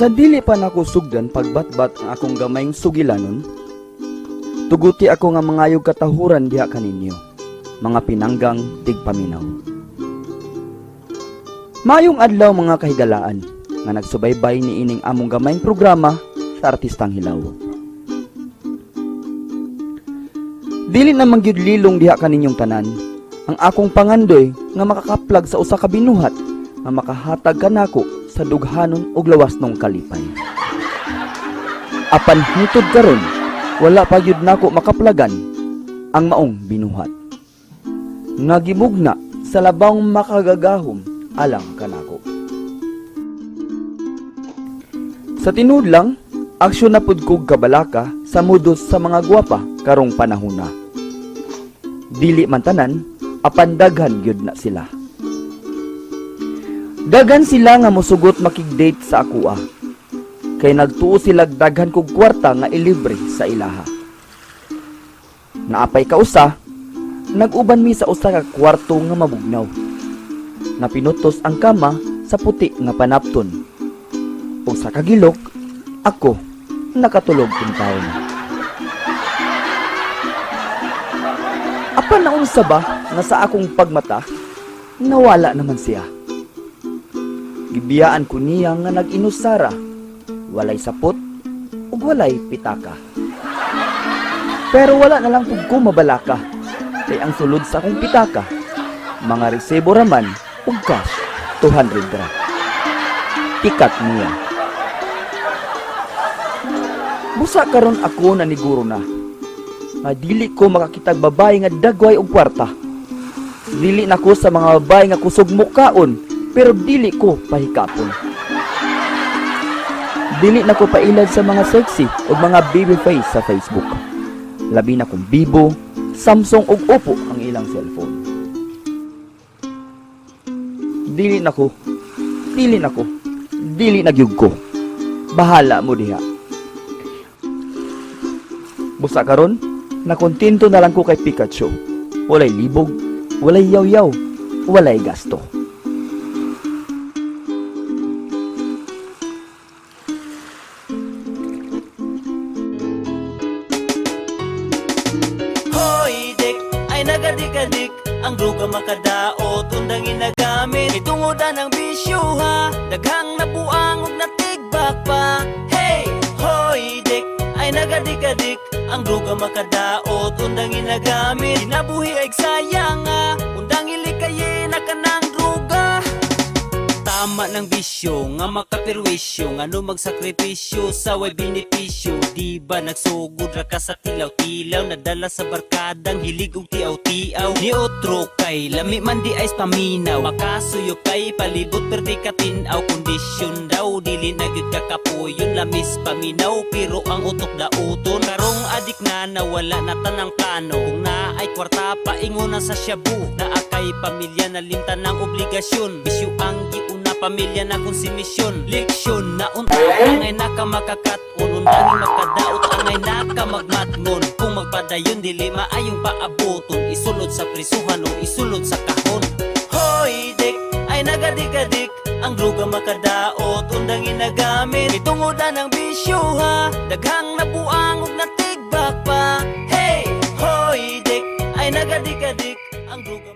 Sa dili pa nako sugdan pagbatbat ang akong gamayng sugilanon, tuguti ako nga mangayog katahuran diha kaninyo, mga pinanggang tigpaminaw. Maayong adlaw, mga kahigalaan nga nagsubaybay ni ining among gamayng programa sa Artistang Hilaw. Dili na man gyud lilong diha kaninyong tanan ang akong pangandoy nga makakaplag sa usa ka binuhat nga makahatag kanako sa dughanon ug lawasnong kalipay. Apan hangtod karon, wala pa gyud nako makaplagan ang maong binuhat nga gimugna sa labawng makagagahom alang kanako. Sa tinuod lang, aksyon na pud kog kabalaka sa modus sa mga gwapa karong panahona. Dili man tanan, apan daghan gyud na sila. Daghan sila nga mosugot makig-date sa akoa. Kay nagtuo sila daghan kog kwarta nga ilibre sa ilaha. Naapay kausa, nag-uban mi sa usa ka kwarto nga mabugnaw. Nga pinutos ang kama sa puti nga panapton. O sa kagilok, ako nakatulog intawon. Apan naunsa ba nga sa akong pagmata, nawala naman siya. Gibiyaan ko niya nga nag-inusara, walay sapot ug walay pitaka. Pero wala na lang pud ko mabalaka, kay ang sulod sa akong pitaka, mga resibo raman ug cash 200 ra. Pikat niya. Busa karon ako naniguro na nga dili ko makakitag babae nga dagway og kwarta. Dili na ko sa mga babae nga kusog mukaon, pero dili ko pahikapon. Dili na ko pailad sa mga sexy o mga baby face sa Facebook. Labi na kung Vivo, Samsung ug Oppo ang ilang cellphone. Dili na ko, dili na ko, dili na gyud ko. Bahala mo diha. Busa karon, nakontento na lang ko kay Pikachu. Walay libog, walay yaw-yaw, walay gasto. Hoy, dik, ay nagadik-adik ang droga makadaot undang ginagamit. Itungodan ang bisyo ha, daghang nabuang ug natigbak pa. Hey, hoy, dik, ay nagadik-adik ang droga makadaot undang ginagamit. Kinabuhi ay sayang nga, undang ilikayin na kanang droga. Tama ng bisyo nga makapirwisyo, ngano magsakripisyo sa way benepisyo. Di ba nagsugod ra ka sa tilaw-tilaw, nadala sa barkadang hilig og tiaw-tiaw. Ni otro kay lami man di ay paminaw, makasuyo kay palibot perti ka tin-aw. Kondisyon daw dili na gyud kakapuyon, lamis paminaw pero ang utok dauton. Karong adik na nawala na tanang plano, kung naay kwarta paingon na sa shabu. Naa kay pamilya na limtan ng obligasyon, bisyo ang giuna pamilya na konsumisyon. Leksyon na unta angay naka makakaton, undangin makadaot angay naka magmatngon. Kung magpadayon dili maayong paaboton, isulod sa prisuhan o isulod sa kahon. Hoy dik, ay nagadik-adik ang droga makadaot undang ginagamit. Itungodan ang bisyo ha, daghang nabuang ug natigbak pa. Hey, hoy dik, ay nagadik-adik ang droga.